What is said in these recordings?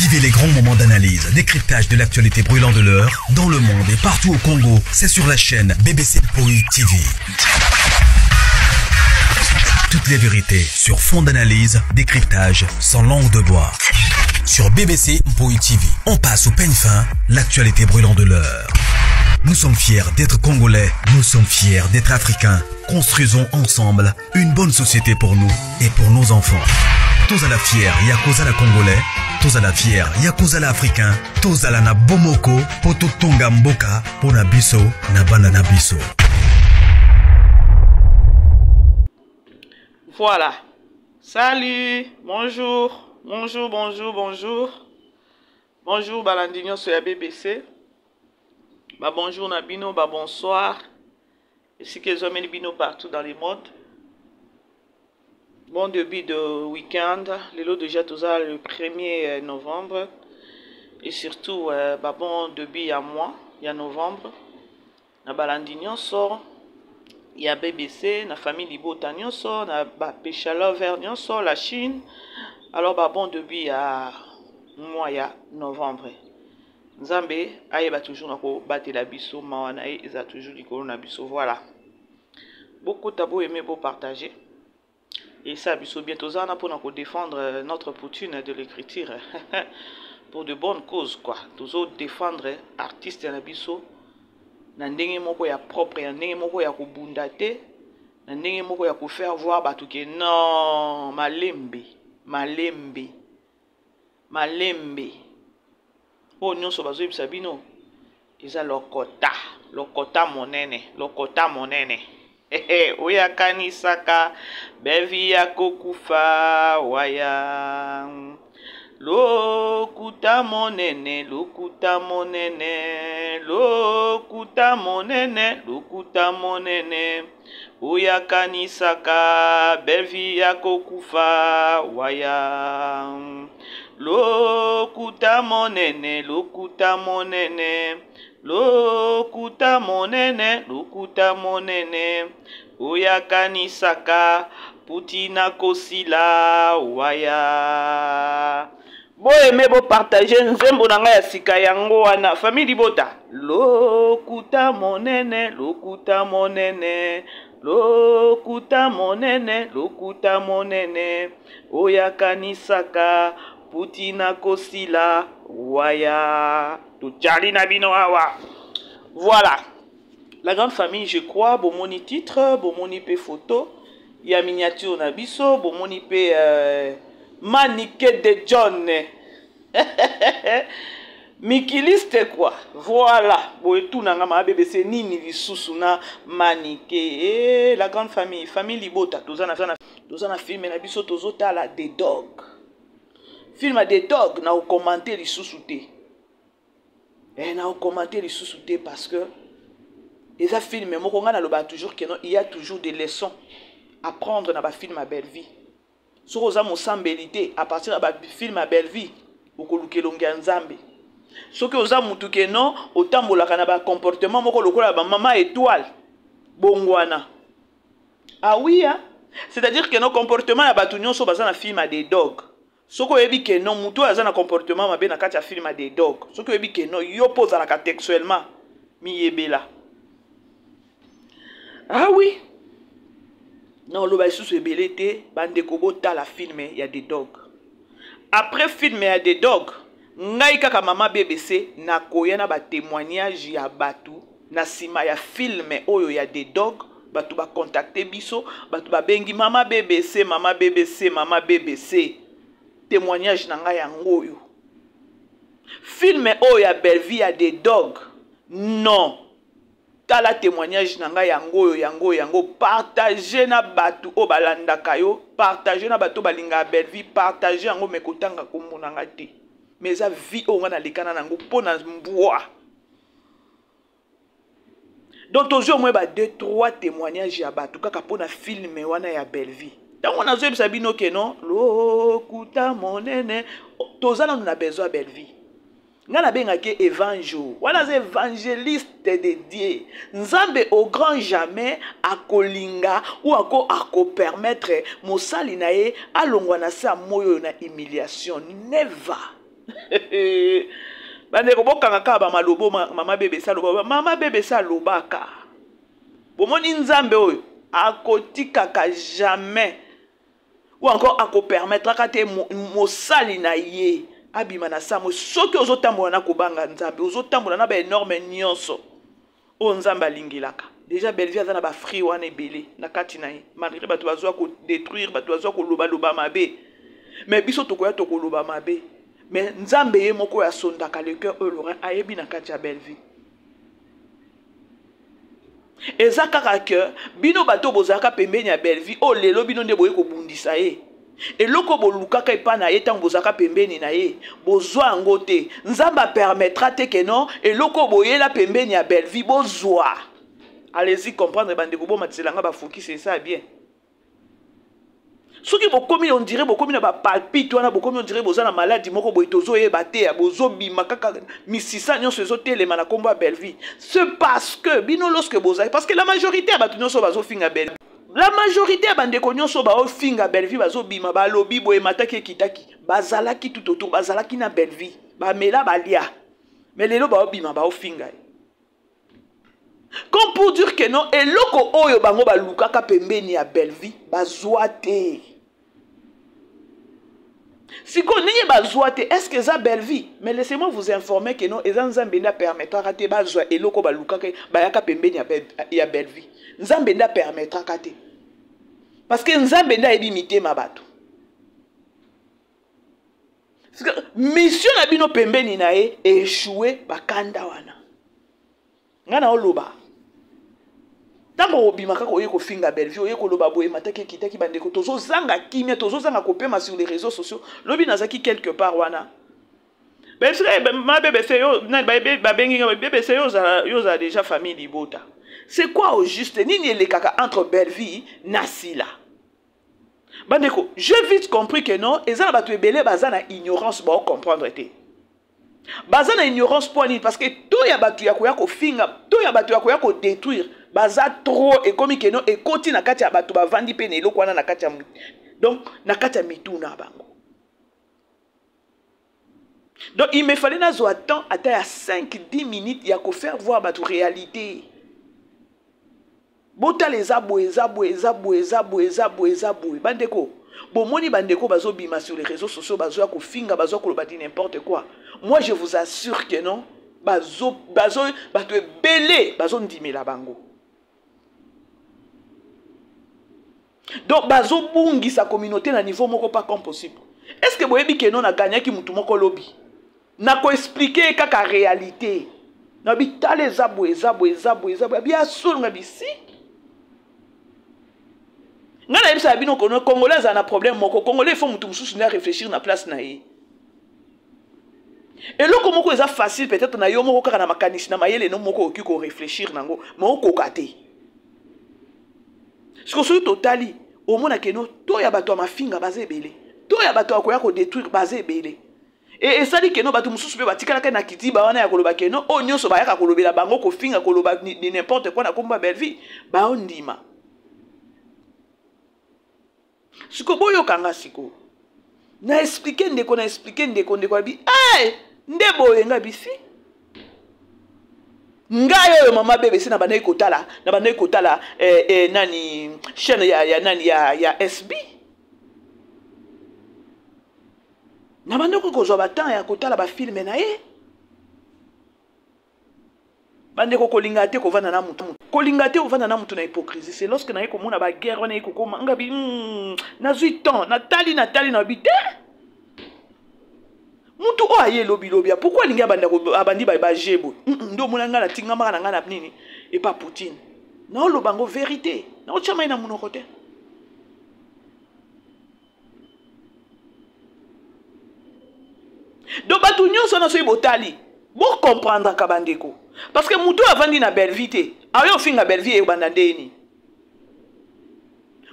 Vivez les grands moments d'analyse, décryptage de l'actualité brûlante de l'heure, dans le monde et partout au Congo. C'est sur la chaîne BBC Poi TV. Toutes les vérités sur fond d'analyse, décryptage, sans langue de bois. Sur BBC Mpoi TV, on passe au peigne fin l'actualité brûlante de l'heure. Nous sommes fiers d'être Congolais, nous sommes fiers d'être Africains. Construisons ensemble une bonne société pour nous et pour nos enfants. Tozala fier ya kozala Congolais, tozala fier ya kozala Africain, tozala na bomoko po totonga mboka po na biso na bana na biso. Voilà. Salut, bonjour, bonjour, bonjour, bonjour. Bonjour balandi nyonso ya BBC. Ba bonjour na bino, ba bonsoir. Esika ezwameli bino partout dans le monde. Bon début de week-end. Lelo déjà toza le 1er novembre. Et surtout, ba bon début ya mois, ya novembre. Na balandi nyonso ya BBC, na famille Libota nyonso, na ba Pesha Lover nyonso, la Chine. Alors ba bon début ya mois ya novembre. Nzambe ayeba toujours na kobatela biso, mawa na ye eza toujours likolo na biso. Voilà. Bokota, bo aimer, bo partager. Et ça biso bien toza na mpona kodéfendre notre Poutine de l'écriture pour de bonnes causes quoi. Tozo défendre artiste na biso na ndenge moko ya propre, ya ndenge moko ya kobunda te, na ndenge moko ya kofaire voir bato ke non, malembe, malembe, malembe. Oyo nyonso bazoyebisa bino eza lokota, lokota monene, lokota monene. Oyo akanisaka bevi ya kokufa waya, lokuta monene, lokuta monene, lokuta monene, lokuta monene. Oyo akanisaka bevi ya kokufa waya, lokuta monene, lokuta monene, lokuta monene, lokuta monene. Oyo akanisaka Putina kosila waya. Boyeme, bopartage nzembo na ngai ya sika yango wana. Famille Libota, lokuta monene, lokuta monene, lokuta monene, lokuta monene. Oyo akanisaka Putina kosila waya, totali na bino awa. Voilà la grande famille, je crois bomoni titre, bomoni mpe photo ya miniature na biso, bomoni mpe Manike de John, mikiliste quoi. Voilà, boye tunanga ma BBC nini lisusu na Manike. E la grande famille, famille Libota, toza na film na biso, tozotala The Dog, film ya The Dog. Na okomante lisusu te, na okomante lisusu te parce que eza film moko ngai nalobaka toujours que non, il y a toujours des leçons à prendre na bafilm ya Bellevie. Soki oza mosambeli te, à partir ya bafilm ya Bellevie okoluka elongi ya Nzambe. Soki oza mutu ke non, otambolaka na bacomportement moko lokola bamama étoile, bongwana. Ah oui, hein? C'est-à-dire que non, comportement ya bato nyonso baza na film ya The Dog, soki oyebi ke non, motu oyo aza na comportement mabe na kati ya film ya The Dog, soki oyebi ke non, yo mpo ozalaka textuellement, miyebela. Ah oui, na oloba lisusu ebele te. Bandeko, botala film ya The Dog. Après film ya The Dog, ngai kaka mama BBC nakoya na batémoignage ya bato na nsima ya film oyo ya The Dog. Bato bacontacte biso, bato babengi mama BBC, mama BBC, mama BBC, témoignage na ngai yango oyo. Film oyo ya Bellevie ya The Dog, non, tala témoignage na ngai yango oyo, yango oyo, yango. Partage na bato oyo balandaka yo, partage na bato oyo balingaka Bellevie, partage yango. Me kotanga kombo na ngai te, mais eza vie oyo ngai nalekana nango mpo na mbwa. Donc tozwi omoi ba 2 3 témoignage ya bato kaka mpo na film wana ya Bellevie. Ntango nazoyebisa bino ke non, lokuta monene, toza nanu na besoin ya Bellevie. Ngai nabengaki évangile wana, aza évangéliste de Dieu. Nzambe au grand jamais akolinga ou akopermettre mosali na ye alongwa na se ya moi oyo na humiliation, never. Bandeko, bokanga kaka bamalobo. Mama Bebesa aloba, mama Bebesa alobaka. Bomoni, Nzambe oyo akotikaka jamais ou encore akopermettraka te mosali na ye abima na samo. Soki ozotambola na kobanga Nzambe, ozotambola na baénorme nyonso oyo Nzambe alingelaka. Déjà Bellevie aza na bafruit wana ebele na kati na ye, malgré bato bazwa kodétruire, bato bazwa kolobaloba mabe. Mais biso tokoya, tokoloba mabe, mais Nzambe ye moko oyo asondaka le cœur oyo Laurent ayebi na kati ya Bellevie. Eza kaka ke bino bato bozalaka pembeni ya Bellevie, oyo lelo bino nde boye kobundisa ye. Eloko bolukaka epai na ye ntango bozalaka pembeni na ye, bozwa yango te. Nzambe apermettra te ke non, eloko boyela pembeni ya Bellevie, bozwa. Allez-y comprendre, bandeko. Bomatiselanga bafokisi, esa bien. Soki bokomi, on dirait bokomi na bapalpite wana, bokomi, on dirait boza na maladi moko boye, tozoyeba te. Ya bozobima kaka misisa nyonso ezotelema na nkombo ya Bellevie. C'est parce que bino, lorsque bozali, parce que la majorité ya bato nyonso bazofinga Bellevie, la majorité ya bandeko nyonso baofinga Bellevie, bazobima, balobi boye, mataki, ekitaki, bazalaki tout autour, bazalaki na Bellevie, bamela, balia. Mais lelo baobima, baofinga ye, comme pour dire que non, eloko oyo bango balukaka pembeni ya Bellevie, bazwa te. Sikoyo ndenge bazwa te, est ce que eza Bellevie? Mais laissez-moi vous informer que non, eza Nzambe nde apermettraka te bazwa eloko balukaka, bayaka pembeni ya Bellevie. Nzambe nde apermettraka te, parce que Nzambe nde ayebi mitema bato. Mission na bino pembeni na ye échoué. Bakanda wana, ngai na oloba, ntango obima kaka, oye kofinga Bellevie, oye koloba boye, mataki, ekitaki. Bandeko, tozozanga kimia, tozozanga kopema sur les réseaux sociaux. Lobi nazalaki quelque part wana, ma BBC, yo babengi nga BBC, yo ozala déjà famille libota. C'est quoi au juste? Nini elekaka entre Bellevie na Sila? Bandeko, j'ai vite compris que non, eza na bato ebele baza na ignorance, baocomprendre te. Baza na ignorance mpo nini? Parce que to ya bato ya koya kofinga, to ya bato ya koya kodétruire, baza trop. Ekomi que non, ekoti na kati ya bato, bavandi mpe na eloko wana na kati ya, donc na kati ya mitu na bango. Donc il me fallait nazwa temps ata ya 5 10 minutes ya kofaire voir bato réalité. Botala, eza boye, eza boye, eza boye, eza boye, eza boye, eza boye. Bandeko, bomoni bandeko bazobima sur les réseaux sociaux, bazoya kofinga, bazoya koloba di n'importe quoi. Moi, je vous assure que non, bazo bazo bato ebele bazondimela bango. Donc bazobungisa communauté na niveau moko pas comme possible. Est ce que boyebi que non, nagagnaki mutu moko lobi, nakoexpliquer kaka réalité na bitala, eza boye, eza boye, eza boye, eza boye. Bia solonga bisi, ngai nayebisaka bino, kono Congolais azala na problème moko. Congolais, il faut mutu mosusu nde aréfléchir na place na ye. Eloko moko eza facile, peut-être na yo moko kaka na makanisi na mayele no moko okoki koréfléchir nango, ma okoka te. Siko soki totali, omona que non, to ya bato ya mafinga baza ebele, to ya bato ya koya kodétruire baza ebele. E esali que non, bato mosusu mpe batikalaka na kidiba wana ya koloba que non, oyo nyonso bayaka kolobela bango, kofinga, koloba ni n'importe quoi na kombo ya Bellevie, baondima. Siko boyokanga, siko na expliquer ndeko, na expliquer ndeko. Ndeko abi hey, nde boye. Nga bisi, ngai oyo mama BBC, na bandaki kotala, na bandaki kotala nani, chaîne ya nani, ya SB. Na bandaki kozwa batemps ya kotala bafilme na ye. Bandeko, kolinga te kovanda na mutu, kolinga te kovanda na mutu na hypocrisie. C'est lorsque naye komona baguerre wana ye kokoma, ngabi nazwi temps, natali, natali, nayebi te mutu oyo aye elobilobi. Pourquoi alingi abandi baje boye? Nde omona ngai natingamaka na ngai na nini epa Poutine, naoloba yango vérité, naotia mai na monoko te. Donc bato nyonso wana, soki botali, bokomprendraka, bandeko, parce que motu oyo avandi na Bellevie te, ayo ofinga Bellevie, ebanda ndeni?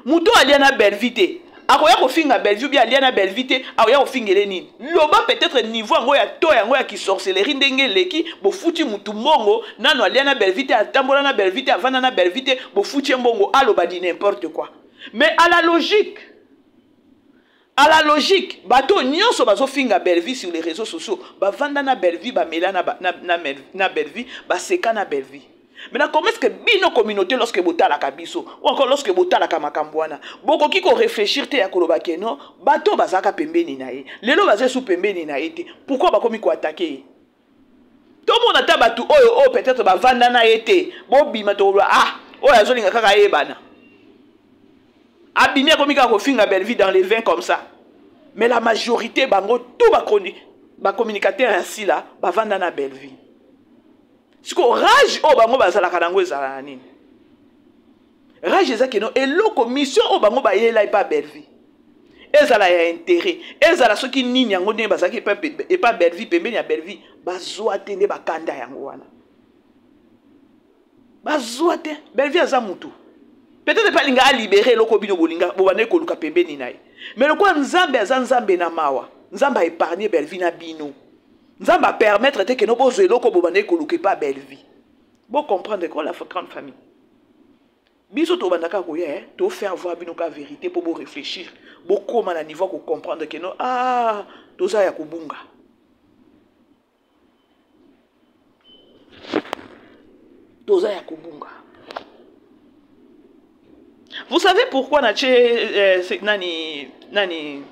Motu oyo alia na Bellevie te, akoya kofinga Bellevie? Bi alia na Bellevie te, akoya kofingele nini? Loba peut-être niveau yango ya to yango ya kisorcellerie, ndenge eleki, bofuti mutu mbongo, nano alia na Bellevie te, atambola na Bellevie te, avanda na Bellevie te, bofuti ye mbongo, aloba di n'importe quoi. Mais à la logique, À la logique, bato nyonso bazofinga Bellevue sur les réseaux sociaux, bavanda na Bellevue, bamela na Bellevue, baseka na Bellevue. Maintenant, comment est-ce que bino communauté, lorsque botalaka biso, ou encore lorsque botalaka makambo wana, bokoki ko réfléchir te ya koloba ke non, bato bazaka pembeni na ye, lelo baza su pembeni na ye te, pourquoi bakomi ko attaquer ye? Tomona ata bato oyo oyo peut-être bavanda na ye te, bobima tokoloba, ah, oyo azolinga kaka ayebana, abimi akomi kaka kofinga Bellevue dans les vins comme ça. Mais la majorité, bango tout bacommunicateur ya Sila bavanda na Bellevue. Siko rage oyo bango bazalaka nango ezala na nini? Rage eza keno eloko mission oyo bango bayela epa Bellevue, ezala ya intérêt, ezala soki nini, yango ndenge bazalaki epa Bellevue, pembeni ya Bellevue, bazwa te nde bakanda yango wana bazwa te. Bellevue aza mutu, peut-être mpe alinga alibérer eloko bino bolinga bobandaki koluka pembeni na ye. Mais lokola Nzambe aza Nzambe na mawa, Nzambe aépargne Bellevue na bino, Nzambe apermettre te keno bozwa eloko bobandaki koluka epa Bellevue. Bocomprendre ko la grande famille, biso tobandaka koya eh, tofaire voir bino ka vérité mpo boréfléchir, bokóma na niveau ya kocomprendre keno ah, toza ya kobunga, toza ya kobunga. Vous savez pourquoi natie nani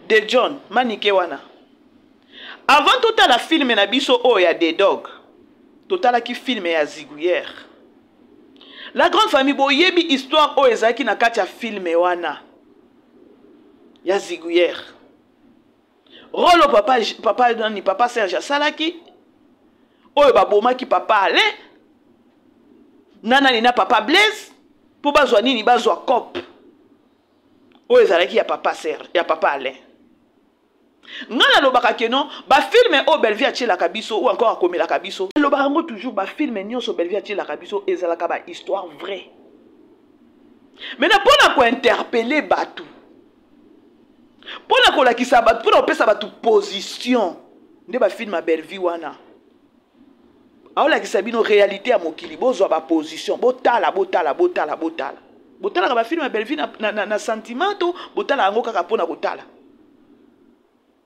de John Manike wana? Avant totala film na biso oyo ya The Dog, totalaki film ya Zigouillère. La grande famille, boyebi histoire oyo ezalaki na kati ya film wana ya Zigouillère, rôle papa nani, papa Serge asalaki, oyo babomaki papa Alain na nani, na papa Blaise, mpo bazwa nini? Bazwa cope oyo ezalaki ya papa Serge, ya papa Alain. Ngai nalobaka keno bafilm oyo Bellevue atielaka biso ou encore akomelaka biso, alobaka yango toujours, bafilm nyonso Bellevue atielaka biso ezalaka bahistoire vrai. Maintenant, mpo na kointerpeller bato, mpo na kolakisa bato, mpo na kopesa bato position, nde bafilm ya Bellevue wana aolakisa bino réalité ya mokili. Bozwa baposition, botala, botala, botala, botala. Botalaka bafilm ya Bellevue na sentiment to botala yango kaka mpona kotala?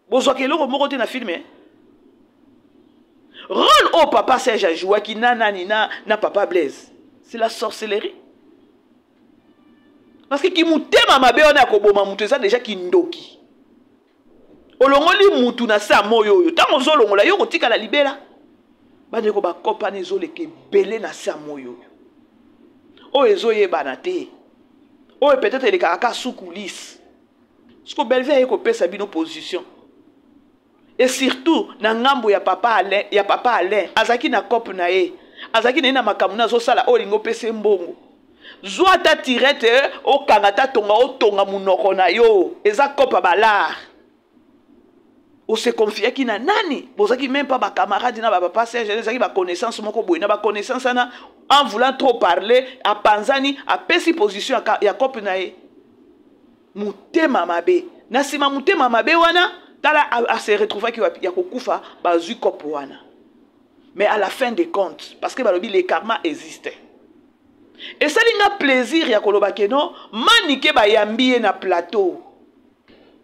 Bozwaka eloko moko te na film, eh? Rôle oyo papa Serge ajouaki na nani, na papa Blaise, c'est la sorcellerie, parce que kimutema mabe wana ya koboma moto eza déjà kindoki. Olongoli mutu na se ya moi oyo, ntango ozolongola yo kotikala libela. Bandeko, bakopana ezoleka ebele na se ya moi oyo, oyo ezoyebana te, oyo peut-être elekaka ka sous coulisse. Siko Bellevue aye kopesa bino position, et surtout na ngambo ya papa Alain. Ya papa Alain azalaki na cope na ye, azalaki na ye na makambo na azosala oyo olingi opesa ye mbongo. Zwa ata tirete, okanga ata tonga, otonga monoko na yo, eza cope ya balare. Ose confiaki na nani? Bozalaki même pas bacamarade na bapapa Serge, ezalaki baconnaissance moko boye. Na baconnaissance wana, en voulant trop parler, apanzani, apesi position ya cope na ye. Motema mabe na nsima, motema mabe wana, tala ase retrouvaki wapi? Ya kokufa, bazwi cope wana. Mais à la fin des comptes, parce que balobi le karma existe, esali nga plaisir ya koloba keno Manike bayambi ye na plateau.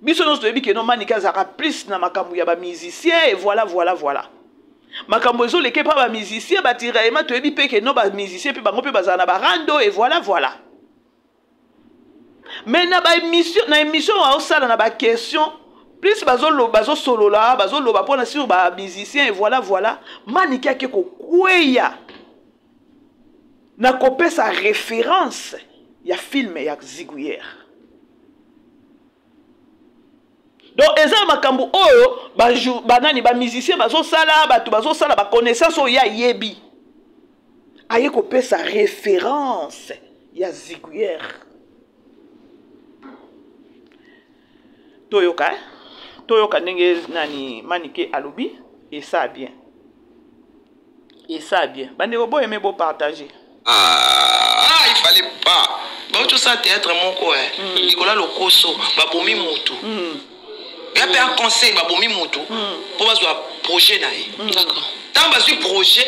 Biso nyonso toyebi keno Manike azalaka plus na makambo ya bamusicien, et voilà, voilà, voilà, makambo ezoleka mpa bamusicien batiraillement. Toyebi mpe keno bamusicien mpe bango mpe bazala na barando, et voilà, voilà. Mais na baémission, na émission aosala na baquestion plus bazosolola, bazoloba mpona sur bamusicien, et voilà, voilà, Manike ake kokweya na kopesa référence ya film ya Zigouillère. Donc eza makambo oyo banani, bamusicien bazosala, bato bazosala, baconnaissance oyo ye ayebi, aye kopesa référence ya Zigouillère. Toyoka, eh? Toyoka ndenge nani Manike alobi. Esa bien, esa bien. Bandeko, boyeme, bopartage. Ah, il fallait pas bauti osala théâtre moko e likolo ya lokoso, babomi motu ya mpe un conseil, babomi motu mpo bazwa projet na ye. Ntango bazwi projet,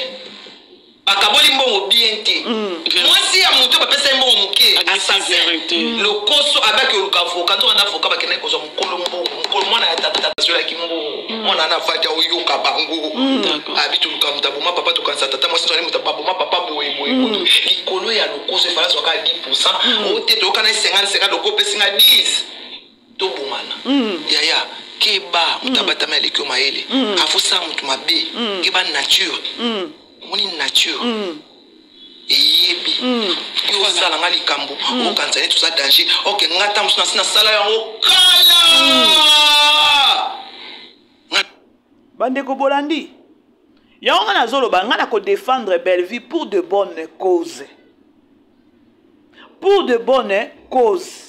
Bakaboli mbongo bien te. Mwasi ya moto bapesa ye mbongo moke, assassin, lokoso, abaki oluka avocat. Nzoka nde avocat bakendaki kozwa mokolo mbongo, mokolo mwana ya tata azwelaki mbongo. Mwana wana avandi aoyoka bango. Abi toluka moto aboma papa, tokanisa tata mwasi nzwani moto baboma papa boye boye boye. Likolo ya lokoso efala azwaka 10 % o te, toyokana ye 50 50, loko opesi nga 10, tobomana. Yaya, keba, moto abatami aleki yo mayele, afosala moto mabe. Keba, nature, omoni nature eyebi yo. Osala nga likambo, okanisa neti oza danger. Ok, nga ta mosu nasi nasala yango kala. Bandeko, bolandi yango. Nga nazoloba, nga na kodéfendre Bellevie pour de bonnes causes, pour de bonnes causes.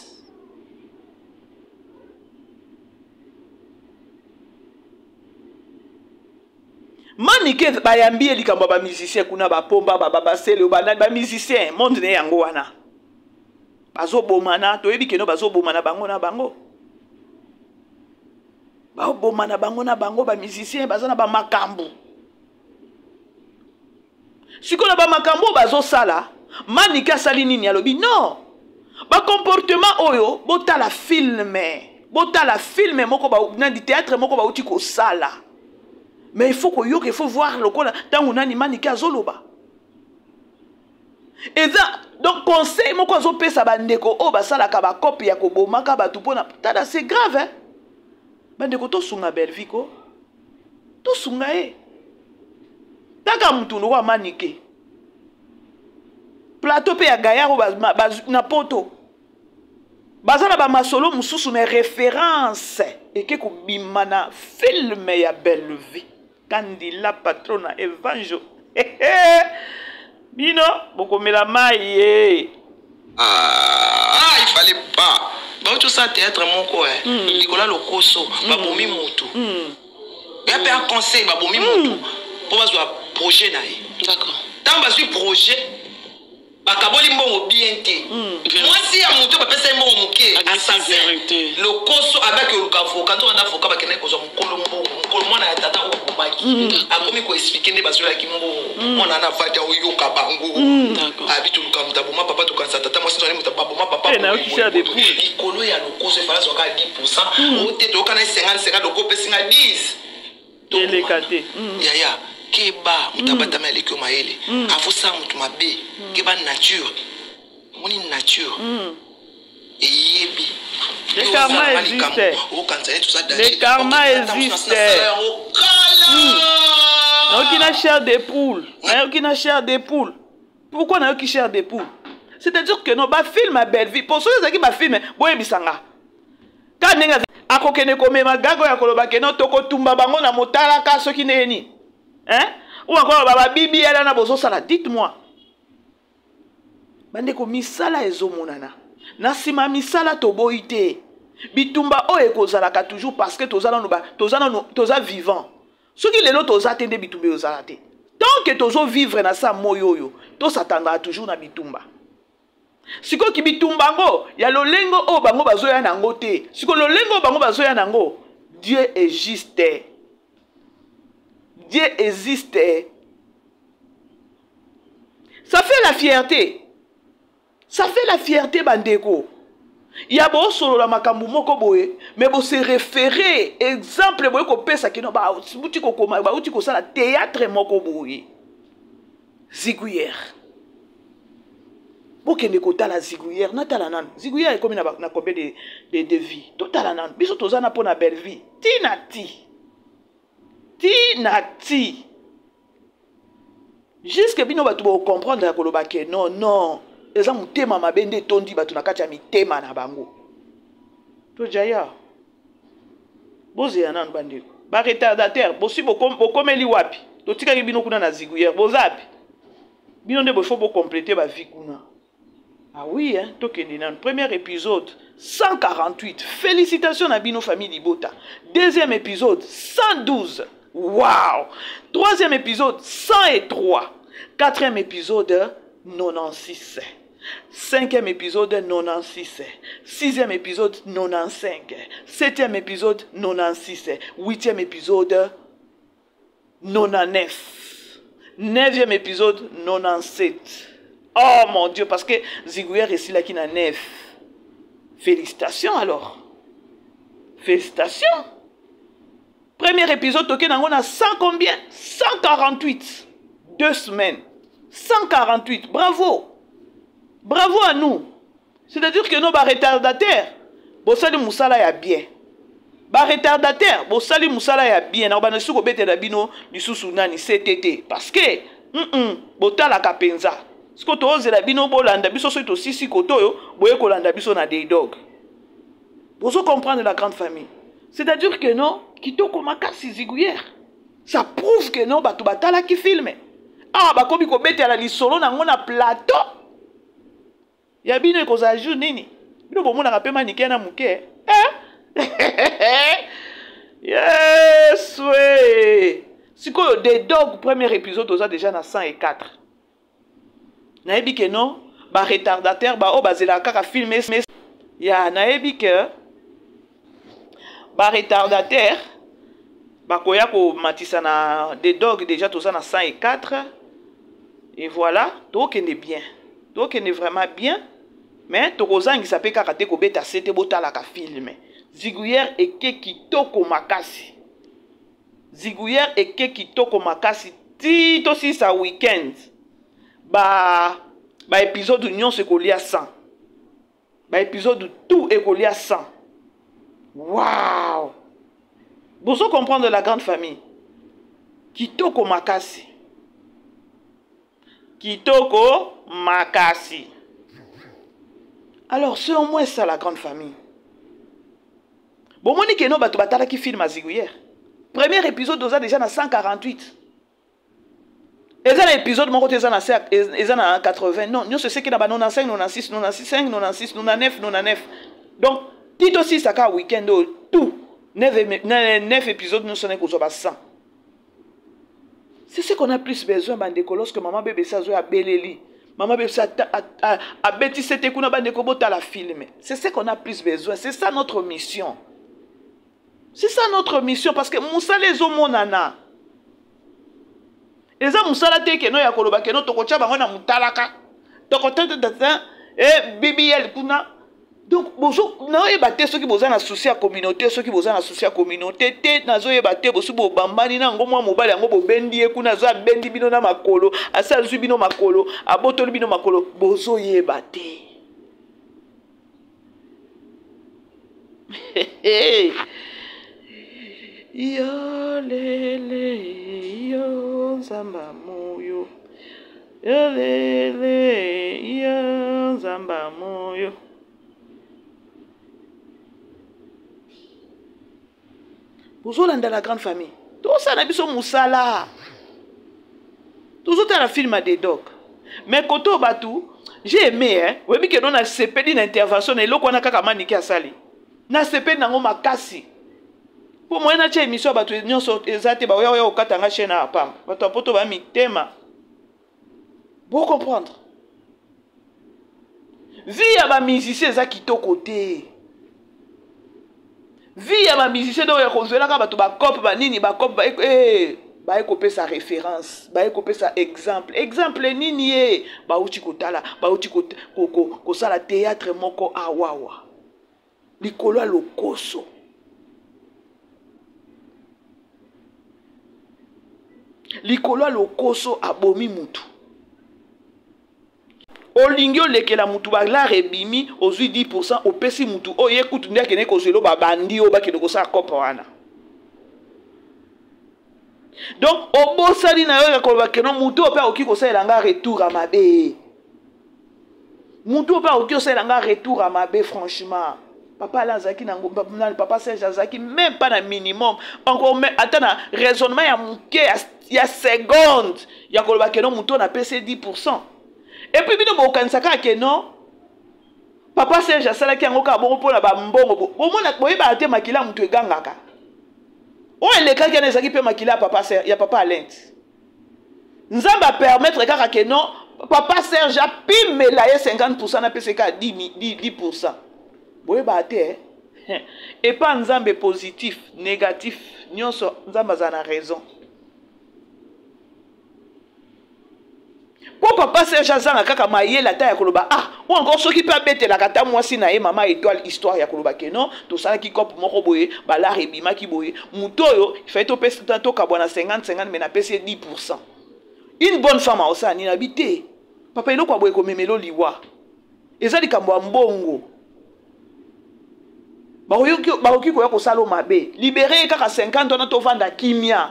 Manike, bayambi ye likambo ya bamusicien kuna, bapomba, basele, banani, bamusicien monde ne yango wana bazobomana. Toyebi keno bazobomana bango na bango, baobomana bango na bango. Bamusicien baza na bamakambo. Sikoyo na bamakambo oyo bazosala, Manike asali nini? Alobi non, bacomportement oyo, botala film, botala film moko nani, théâtre moko bauti kosala. Mais il faut koyoka, il faut voir lokola ntango nani, Manike azoloba, eza donc conseil moko azopesa bandeko oyo basalaka bakope ya kobomaka bato. Mpona tala, c'est grave, hein? Bandeko, tosunga Bellevie ko, tosunga ye kaka mutu lokola Manike. Plateau mpe ya gayard oyo na poto baza na bamasolo mosusu, mais référence eke kobima na film ya Bellevie Kandila Patrona Evanjo. Bino bokomela mai ye. Ah, il fallait pas. Bauti osala théâtre moko likolo ya lokoso, babomi motu. Ya mpe un conseil, babomi motu mpo bazwa projet na ye. Ntango bazwi projet, bakaboli mbongo bien te. Mwasi ya moto bapesa ye mbongo moke, assassin, lokoso, abaki oluka avocat. Nzoka nde avocat bakendaki kozwa mokolo mbongo, mokolo mwana ya tata oyo abomaki akomi koexpliquer nde bazwelaki mbongo. Mwana wana avandi aoyoka bango. Abi toluka moto aboma papa, tokanisa tata mwasi nzwani moto baboma papa. Likolo ya lokoso efala azwaka 10 % o te, toyokana ye 50 50, loko opesi nga 10, eleka te. Yaya, keba, moto abatami aleki yo mayele, afosala moto mabe. Keba, nature, omoni nature eyebi. Le karma existe. Okanisa neti oza danger. Le karma existe. Nayoki na chair de poule, nayoki na chair de poule. Pourquoi nayoki chair de poule? C'est-à-dire que no, bafilm ya Bellevie, po soki ezalaki bafilm, boyebisanga ka ndenge akokende komema gago ya koloba keno tokotumba bango na motalaka soki ndenge nini, hein? Ou encore babibi yala na bozosala. Dites-moi, bandeko, misala ezomonana na nsima. Misala toboyi te, bitumba oyo ekozalaka toujours, parce que toza nanu, toza nanu, toza vivant. Soki lelo toza te, nde bitumba ezala te. Tant que tozovivre na sa moi oyo, tosatangaka toujours na bitumba. Sikoyo bitumba yango ya lolengo oyo bango bazoya nango te, sikoyo lolengo oyo bango bazoya nango, Dieu est juste, Dieu existe. Ça fait la fierté, ça fait la fierté, bandeko ya bosolola makambo moko boye, mais bose référer exemple boye kopesa kino bauti kokoma, bauti kosala théâtre moko boye, Zigouillère. Bokende kotala Zigouillère. Natala nanu Zigouillère ekomi na combien de vues. Totala nanu. Biso toza na mpo na Bellevie ti na ti, ti na ti, jusque bino bato bocomprendre ya koloba ke non, non, eza motema mabe nde etondi bato na kati ya mitema na bango. Tojaya, bozela nanu, bandeko baretardataire. Bosi bokomeli wapi? Totikaki bino kuna na Zigouillère, boza wapi? Bino nde bofo bocompléter bavues kuna. Ah oui, hein, tokende nanu. Premier épisode 148, félicitations na bino famille libota. Deuxième épisode 112, wow. Troisième épisode 103, quatrième épisode 96, cinquième épisode 96, sixième épisode 95, septième épisode 96, huitième épisode 99. 9e épisode 97. Oh mon Dieu, parce que Zigouillère esilaki na 9. Félicitations alors. Félicitations. Premier épisode, toke nango na 100 combien? 148. 2 semaines. 148. Bravo. Bravo à nous. C'est-à-dire que nos retardataires, bosali musala ya bien. Ba retardataires, bosali musala ya bien. Na bana suko betela bino lisusu nani CTT parce que botalaka penza. Siko tozela bino bolanda biso soki tosisi koto oyo boye kolanda biso na Day Dog. Bozo comprendre la grande famille. C'est-à-dire que non, kitoko makasi Zigouillère. Ça prouve que non, bato batalaki film. Ah, bakomi kobetela lisolo nango na plateau. Ya bino ekozala jour nini? Bino bomonaka pe manike na moke. Eh? Yes, we. Sikoyo The Dog premier épisode oza déjà na 104. Nayebi ke non, ba retardataire ba oyo bazelaka kaka film ya nayebi ke ba retardataire bakoya komatisa na The Dog déjà toza na 104 et voilà, tokende bien. Tokende vraiment bien, mais tokozangisa pe kaka te kobeta sete botalaka film. Zigouillère eke kitoko makasi. Zigouillère eke kitoko makasi ti tosisa week-end. Ba épisode nyonso ekolia 100. Ba épisode tout ekolia 100. Wow! Bozo comprendre la grande famille. Kitoko makasi. Kitoko makasi. Alors, c'est au moins ça la grande famille. Bon, moni ke no bato batalaki film à Zigouillère. Premier épisode oza déjà na 148. Eza na épisode moko te, eza na se, eza na 80. Non, nyonso eseki na ba 95, 96, 96, 96, 99, 99. Donc, tito si saka week-end oyo, tout 9 épisodes nyonso na ekozwa ba 100. C'est ce qu'on a plus besoin, bandeko, lorsque maman bébé sa zo abeleli. Maman bébé sa abeti sete kuna bandeko bota la film. C'est ce qu'on a plus besoin, c'est ça notre mission. C'est ça notre mission parce que musala ezo monana. Eza musala te ke no ya koloba ke no tokotia bango na mutalaka. Tokota ta ta e BBL kuna. Donc bozo naoyeba te soki boza na souci ya communauté, soki boza na souci ya communauté te, nazoyeba te bosu bobambani na yango mwa mobali yango bobendi ye kuna, azo abendi bino na makolo, asi azwi bino makolo, abotoli bino makolo, bozoyeba te. Yo lele yo nzamba moyo, yo lele yo nzamba moyo. Bozolanda la grande famille. Tosala biso musala. Tozotala film ya The Dog. Mais koto batu, j'ai aimé hein. Oyebi ke non na sepeli na intervention na eloko wana kaka maniki asali. Na sepeli nango makasi. Po moyen na tia émission ya batu nyonso eza te ba oya oya okata nga chaîne ya pamba. Bato ya poto ba mitema. Bo comprendre. Vie ya ba musicien eza kitoko te. Vie ya ba musicien donc ya kozwelaka bato ba cop ba nini ba cop ba baye kopesa référence, baye kopesa exemple. Exemple nini ye? Bauti kotala, bauti kosala théâtre moko awawa. Likolo ya lokoso. Likolo ya lokoso abomi mutu. Olingi olekela mutu ba lar ebimi, ozwi 10%, opesi mutu oyo ye kutu nde akende kozwelo ba bandi oyo bakende kosala kope wana. Donc obosani na yo ya koloba keno mutu oyo mpe akoki kosalela nga retour ya mabe. Mutu oyo mpe akoki kosalela nga retour ya mabe franchement. Papa Alain azalaki na ngo, na, papa Serge azalaki même pas na minimum. Encore même, ata na raisonnement ya moke, ya seconde, ya koloba keno mutu oyo napesi ye 10%. Et puis bino bokanisaka kaka ke non, papa Serge asalaki yango kaka bongo mpona ba mbongo. Bomona, boyebaka te makila ya mutu egangaka. Oyo elekaki wana ezalaki mpe makila ya papa Serge, ya papa Alain. Nzambe a permettre kaka ke non, papa Serge apimela ye 50% na pese kaka 10%. Boyebaka te, eh? Epa Nzambe positif, négatif, nyonso Nzambe aza na raison. Mpo papa Serge azanga kaka mayele ata ya koloba ah, ou encore soki mpe abetelaka ata mwasi na ye mama Etoile histoire ya koloba ke non, tosalaki cope moko boye, balare ebimaki boye, moto oyo ifai topesa tokabwa na 50 50, mais napesi ye 10%. Une bonne femme aosala nini? Abi te papa, eloko ya boye komemelo liwa eza likambo ya mbongo, bakoki koya kosala mabe, libere ye kaka 50 wana, tovanda kimia.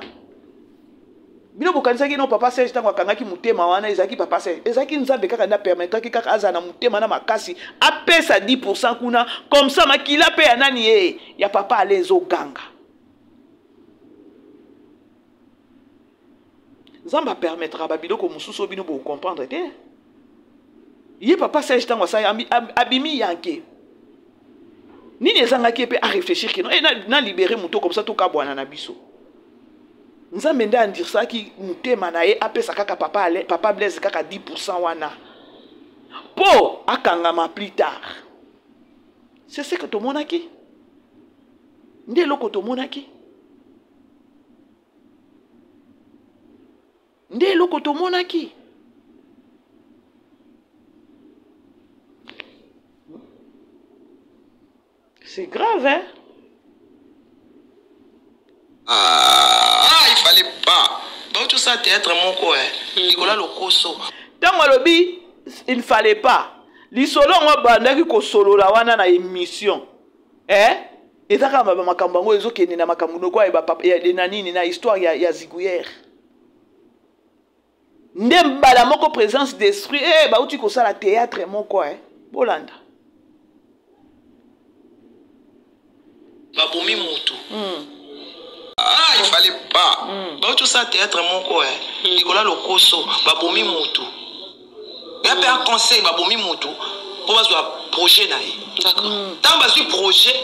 Bino bokanisaki no papa Serge ntango akangaki motema wana ezalaki papa Serge, ezalaki Nzambe kaka nde apermettraki kaka azala na motema na makasi, apesa 10% kuna, comme ça makila mpe ya nani ye ya papa ale ezoganga. Nzambe apermettraka babiloko mosusu oyo bino bocomprendre te. Ye papa Serge ntango asali abimi yanke nini ezangaki ye mpe aréfléchir ke no, eh, na libere moto comme ça tokabwana na biso. Nzambe nde andirsaki motema na ye apesa kaka papa, Ale, papa Blaise kaka 10% wana mpo akangama plus tard. C'est ce que tomonaki, nde eloko tomonaki, nde eloko tomonaki. C'est grave, hein? Ah, il fallait pas. Donc tout ça théâtre moko eh. Nicolas Lokoso. Tango alobi il fallait pas. Lisolo ngo bandaki kosolola wana na émission. Eh? Eza kaka makambo yango ezokende na makambo noko ya papa ya na nini na histoire ya Zigouillère. Nde mbala moko présence d'esprit eh bauti kosala théâtre moko eh. Bolanda. Babomi mutu. Ah, il fallait pas. Bauti kosala théâtre moko eh. Nicolas Lokoso babomi mutu. Ya pe un conseil, babomi mutu po bazwa projet na ye. Tant bazwi projet,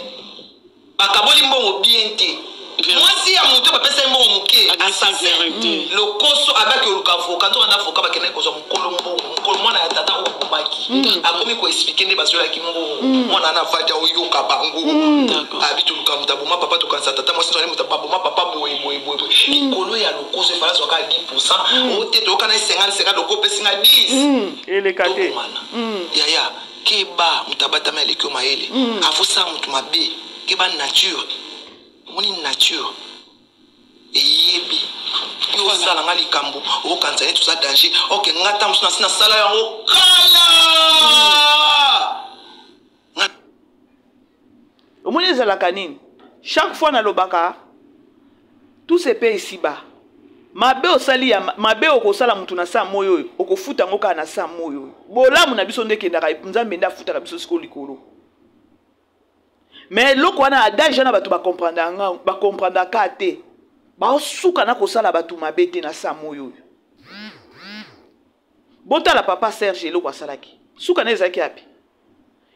bakaboli mbongo bien te. Mwasi ya moto bapesa ye mbongo moke, assassin. Lokoso abaki oluka avocat, nzoka nde avocat bakendaki kozwa mokolo mbongo, mokolo mwana ya tata oyo abomaki. Akomi koexpliquer nde bazwelaki mbongo. Mwana wana avandi aoyoka bango. Abi toluka moto aboma papa, tokanisa tata mwasi nzwani moto aboma papa boye boye boye boye. Likolo ya lokoso efala azwaka 10%, o te toyoka na ye 50 50, loko opesi nga 10. Eleka te. Tokomana. Yaya, keba moto abatami aleki yo mayele. Avosala moto mabe, keba nature. Omoni nature eyebi yo osala nga likambo okokanisa neti oza danger. Ok, nga ta mosusu nasi nasala yango kala. Omoni ezalaka nini? Chaque fois nalobaka tout se paye ici bas. Mabe osali ya mabe okosala mutu na sa moyo oyo okofuta yango kaka na sa moyo oyo. Bolamu na biso nde ekendaka, Nzambe nde afutaka biso sikoyo likolo. Mais eloko wana adage wana bato bakomprendaka te, baosuka na kosala bato mabe te na sa moyo oyo. Botala papa Serge eloko asalaki, suka na ezalaki api.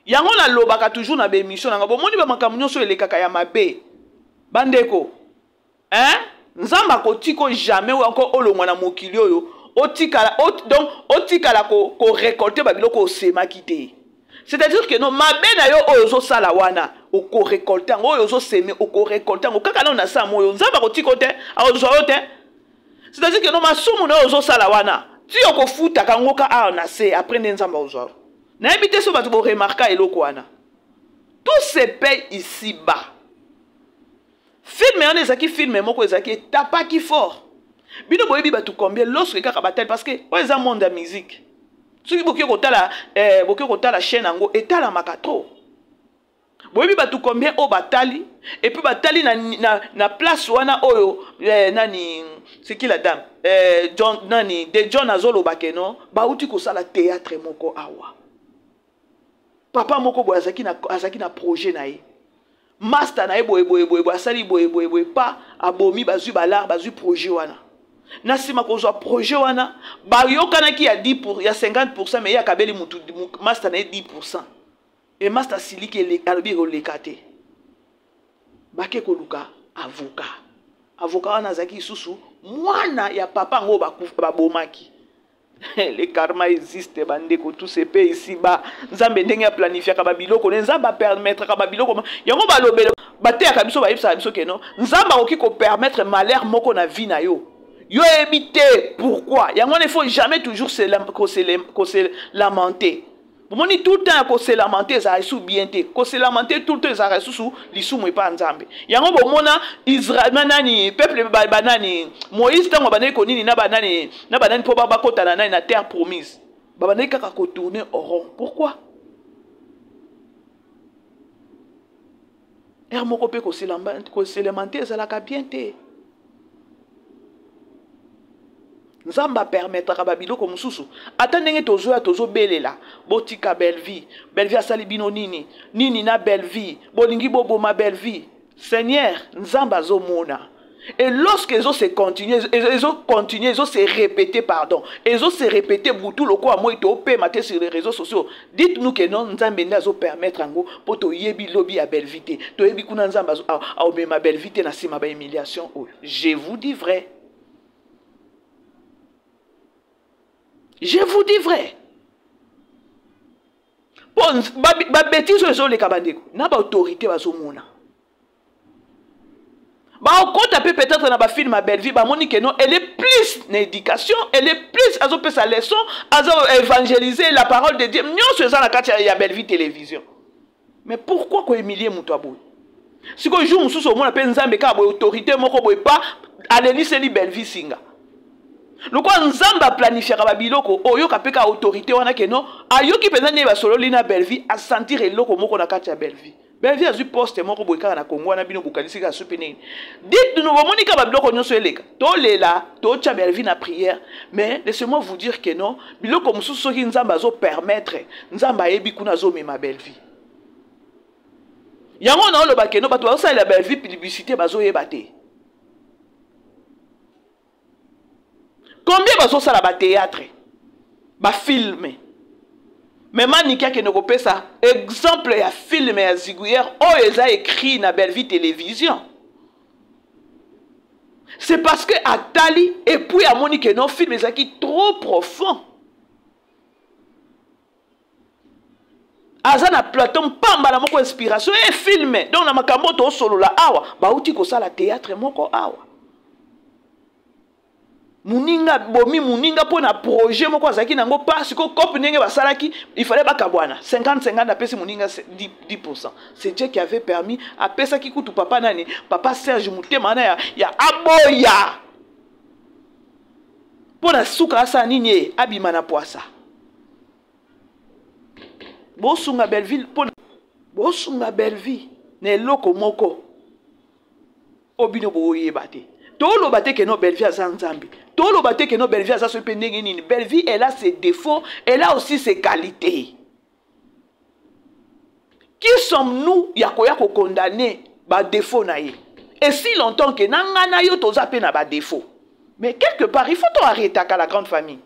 Yango nalobaka toujours na ba émission nanga, bomoni ba makambo nyonso elekaka ya mabe bandeko, hein? Nzambe akotika jamais oyo encore olongwa na mokili oyo otikala, donc otikala ko récolter ba biloko osemaki te. C'est-à-dire que non, mabe na yo oyo ozosala wana okorécolte yango, oyo ozoseme okorécolte yango kaka nano na sa moyo. Nzambe akotika te, akozwa yo te. C'est-à-dire que non, masumu na oyo ozosala wana ti okofutaka yango ka awa na se, après nde Nzambe akozwa yo. Nayebi te so bato boremarka eloko wana. Tout se paye ici bas. Film wana ezalaki film moko ezalaki etapaki fort. Bino boyebi bato combien lorsque kaka batali, parce que oyo eza monde ya musique. Soki bokoki kotala, bokoki kotala chaîne yango etalamaka trop. Boyebi bato combien oyo batali, et puis batali na place wana oyo, nani, c'est qui la dame, John, nani, de John azoloba ke non, bauti kosala théâtre moko awa. Papa moko boye azalaki na projet na ye. Master na ye boye boye boye boye, asali boye boye boye, pa abomi, bazwi balar, bazwi projet wana. Na nsima kozwa projet wana, bayokanaki ya 10 pour, ya 50%, mais ye akabeli mutu, master na ye 10%. Et master siliki alobi ekoleka te. Bake koluka avocat. Avocat wana azalaki lisusu mwana ya papa yango babomaki. Le karma existe bandeko, tout se paye ici bas. Nzambe ndenge ya planifiaka ba biloko, ne Nzambe apermettraka ba biloko. Yango balobele, bateyaka biso, bayebisaka biso ke non, Nzambe akoki ko permettre malheur moko na vie na yo. Yo oyebi te pourquoi. Yango wana il faut jamais toujours se kose lamenter. Bomoni tout le temps ya kose lamenter ezalaka lisusu bien te. Kose lamenter tout le temps ezalaka lisusu lisumu epai ya Nzambe. Yango bomona Israël na nani peuple ba, ba nani Moïse ntango abandaki konini na banani na banani mpo bakota na nani na terre promise. Babandaki kaka ko tourner au rond. Pourquoi? Heure moko mpe koselemante ezalaka bien te. Nzambe apermettraka babiloko mosusu ata ndenge tozoya tozobelela botika Bellevue. Bellevue asali bino nini? Nini na Bellevue? Bolingi boboma Bellevue? Seigneur, Nzambe azomona. Et lorsque ezo se continuer, ezo continuer, ezo se répéter, pardon, ezo se répéter butu lokola moi topema te sur les réseaux sociaux. Dites-nous que non, Nzambe nde azo permettre yango po toyebi lobi ya Bellevue te. Toyebi kuna Nzambe azo aomema Bellevue te na sima ba humiliation oyo. Je vous dis vrai. Je vous dis vrai. Po ba bêtises oyo ezoleka bandeko na ba autorité bazomona. Baokota mpe peut-être na bafilme ya Bellevue, bamoni ke non, elle est plus na éducation, elle est plus azopesa leçon, azo évangéliser la parole de Dieu, nyonso eza na kati ya Bellevue télévision. Mais pourquoi kohumilie moto ya boye? Sikoyo jour mosusu omona mpe Nzambe kaka boye, autorité moko boye pa aleliseli Bellevue singa. Lokola Nzambe aplanifiaka babiloko, oyoka mpe kaka autorité wana ke non, ayoki mpenza ndenge basololi na Bellevue, asentir eloko moko na kati ya Bellevue. Bellevue azwi poste moko boye kaka na Congo wana, bino bokanisi kaka sopi nini? Dites-nous, bomoni kaka babiloko nyonso eleka. Tolela, totya Bellevue na prière, mais laissez-moi vous dire que non, biloko mosusu soki Nzambe azo permettre, Nzambe ayebi kuna azomema Bellevue. Yango na oloba ke non, bato bazosalela Bellevue publicité bazoyeba te. Combien bazosala ba théâtre, ba film? Mais Maniki akende kopesa exemple ya film ya Ziguière oyo eza écrit na Bellevue Télévision. C'est parce que atali et puis amoni que non, film ezalaki trop profond. Aza na plateau mpamba na moko inspiration et film. Donc na makambo tosolola awa bauti kosala théâtre moko awa. Muninga bomi muninga mpo na projet moko azalaki nango parce que cop ndenge basalaki, il fallait bakabwana 50-50, apesi muninga 10%. C'est Dieu qui avait permis, apesaki kutu papa nani, papa Serge motema wana ya aboya mpo na suka asala nini ye abima na poasa. Bosunga Bellevue mpo na bosunga Bellevue na eloko moko oyo bino boyeba te. Toloba te ke non Bellevue aza Nzambe, toloba te ke non Bellevue aza soki mpe ndenge nini. Bellevue, elle a ses défauts, elle a aussi ses qualités. Qui sommes-nous ya koya kokondamner ba défauts na ye? Et si longtemps que na nga na yo toza pe na ba défauts, mais quelque part il faut to arrêter la grande famille.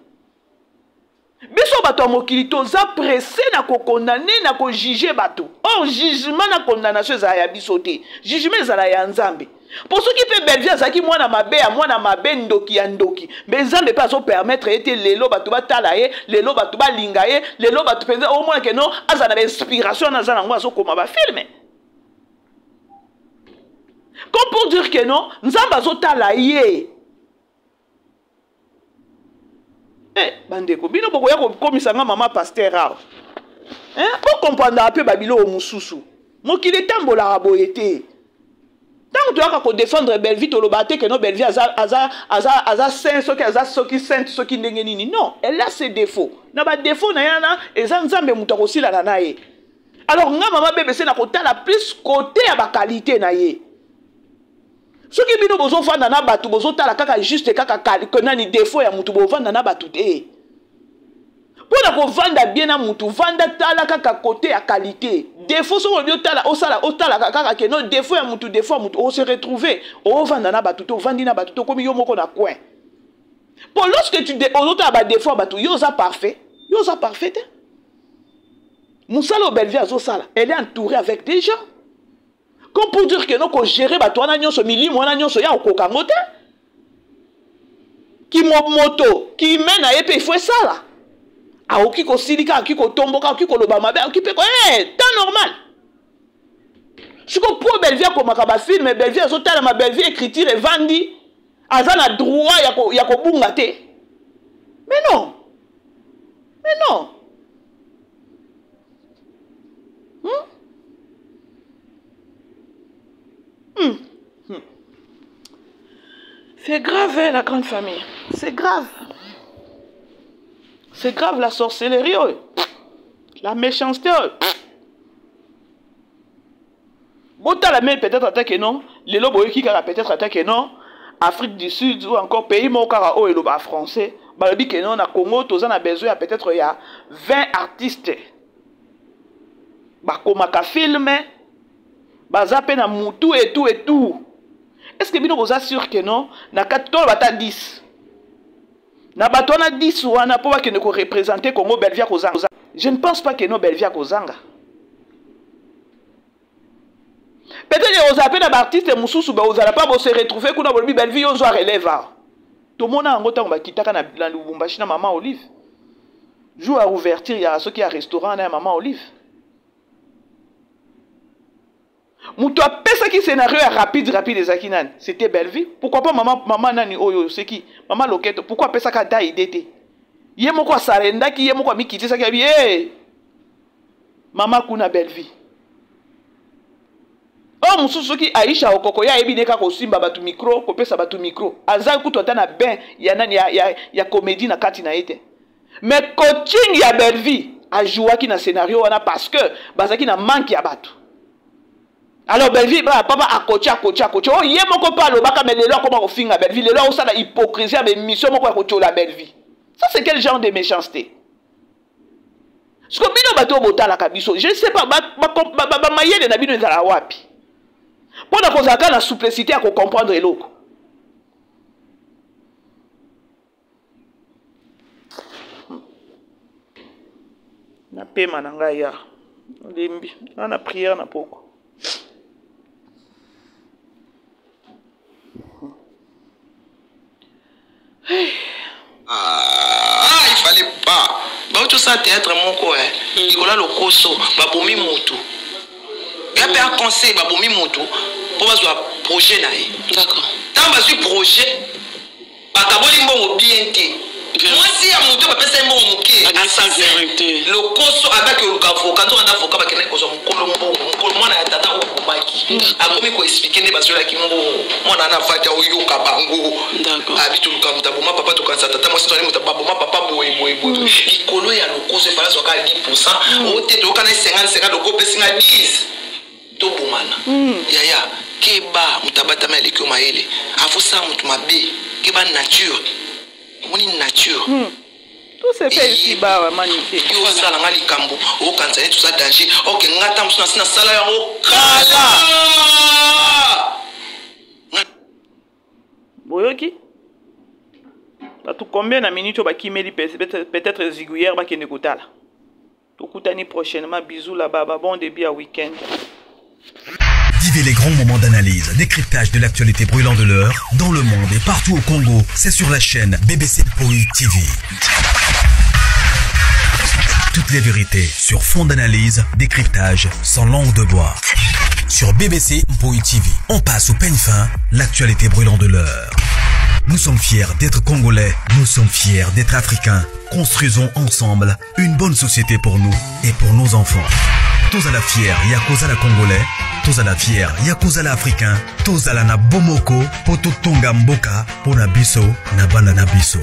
Biso bato ya mokili toza pressé na kokondamner, na kojuger bato. Or jugement na condamnation ezala ya biso te, jugement ezala ya Nzambe. Po soki mpe Bellevue azalaki mwana mabe ya mwana mabe, ndoki ya ndoki, mais Nzambe mpe azopermettre ye te lelo bato batala ye, lelo bato balinga ye, lelo bato mpenza omona ke non, azala na bainspiration wana aza nango, azokoma bafilme. Comme pour dire que non, Nzambe azotala ye. Bandeko, bino bokoya kokomisa nga mama pasteur awa. Bokomprendaka mpe babiloko mosusu. Mokili etambolaka boye te. Ntango toyaka kodefendre Bellevue, tolobaka te ke non Bellevue aza saint, soki aza soki sainte, soki ndenge nini. Non, elle a ses défauts. Na ba défauts na ye wana, eza Nzambe moto akosilana na ye. Alors nga mama BBC na kotala plus côté ya ba qualité na ye. Soki bino bozovanda na bato, bozotala kaka juste kaka nani défaut ya mutu, bovanda na bato te. Mpo na kovanda bien na mutu, vanda tala kaka côté ya qualité. Défaut soki olobi otala, osala, otala kaka ke non défaut ya mutu, défaut ya mutu, o se retrouver, ovanda na bato te, ovandi na bato te, okomi yo moko na coin. Po lorsque tu ozotala ba défaut ya bato, yo oza parfait, yo oza parfait te. Mosala oyo Bellevue azosala, elle est entourée avec des gens. Comme pour dire que non, ko gérer bato wana nyonso, milimo wana nyonso, ya okoka yango te. Ki moto, ki mena ye pe, il faut esala. Aoki kosilika, aoki kotomboka, aoki koloba mabe, aoki pe ko, temps normal. Siko po Bellevue akomaka ba film, Bellevue azotalama, Bellevue écriture evandi. Aza na droit ya kobunga te. Mais non. Mais non. C'est grave, hein, la grande famille. C'est grave. C'est grave, la sorcellerie. Oh. La méchanceté. Oh. Botala mais peut-être attaque non. Lelo boyoki kaka peut-être attaque non. Afrique du Sud ou encore pays moko kaka oyo eloba français. Balobi ke non na Congo toza na besoin ya peut-être ya 20 artistes. Bakomaka film, baza pe na mutu et tout et tout. Est-ce que bino boza sûr que non na kati to bata 10. Na bato wana 10 wana po bakende ko représenter Congo Belvia kozanga. Je ne pense pas que non Belvia kozanga. Peut-être que ozala pe na ba artiste mosusu ba ozala pa bo se retrouver kuna bolobi Belvie yo zwa relève awa. Tomona yango ntango bakitaka na Lubumbashi na Mama Olive. Jour ya ouverture ya soki ya restaurant na ya Mama Olive. Moto apesaki scénario ya rapide rapide ezalaki nani? C'était Bellevue. Pourquoi pas mama, mama nani oyo c'est qui? Mama Loketo. Pourquoi apesaka ata idée te? Ye moko asarendaki, ye moko amikitisaki abi hey! Mama kuna Bellevue. Oyo mosusu soki Aisha Okoko ye ayebi ne kaka kosimba bato micro, kopesa bato micro. Aza kutu ata na bain ya nani ya comédie na kati na ye te. Mais coaching ya Bellevue ajouaki na scénario wana parce que bazalaki na manque ya bato. Alors Bellevue ba papa akocha akocha akocha. Oh ye moko pa alobaka mais lelo akoma kofinga Bellevue, lelo akosala hypocrisie ya émission moko ya kotiola Bellevue. Ça c'est quel genre de méchanceté? Parce que bino bato botalaka biso, je ne sais pas ba mayele na bino ezala wapi. Pona kozala kaka na souplicité ya ko comprendre eloko. Na pema na ngai ya lembi na na prière na poko. Ah, il fallait pas. Bauti osala théâtre moko eh. Likolo lokoso babomi motu. Ya pe un conseil babomi motu po bazwa projet na ye. D'accord. Tant bazwi projet bakaboli mbongo bien te. Mwasi ya moto bapesa ye mbongo moke. Assassin. Lokoso abaki oluka avocat, nzoka na avocat bakendaki kozwa mokolo mbongo, mokolo mwana ya tata oyo abomaki. Akomi ko expliquer nde bazwelaki mbongo. Mwana wana avandi aoyoka bango. D'accord. Abi toluka moto aboma papa, tokanisa tata mwasi tozali moto aboma papa boye boye boye. Likolo ya lokoso efala azwaka 10%. Oyo te toyokana ye 50 50 loko opesi nga 10. Tobomana. Yaya, keba moto abatami aleki yo mayele. Afosala moto mabe. Keba nature. Omoni nature. Tout se fait ici bas, ouais, magnifique. Yo osala nga likambo, okanisa neti oza danger. Ok, nga ta mosusu nasi nasala yango kala. Boyoki? Bato combien na minute oyo bakimeli peut-être ziguière bakende kotala. Tokutani prochainement, bisous là-bas, ba bon début à week-end. Vivez les grands moments d'analyse, décryptage de l'actualité brûlante de l'heure, dans le monde et partout au Congo. C'est sur la chaîne BBC Mpoi TV. Toutes les vérités sur fond d'analyse, décryptage, sans langue de bois. Sur BBC Mpoi TV, on passe au peigne fin l'actualité brûlante de l'heure. Nous sommes fiers d'être Congolais, nous sommes fiers d'être Africains. Construisons ensemble une bonne société pour nous et pour nos enfants. Tozala fier ya kozala Congolais, tozala fier ya kozala Africain, tozala na bomoko po totonga mboka po na biso na bana na biso.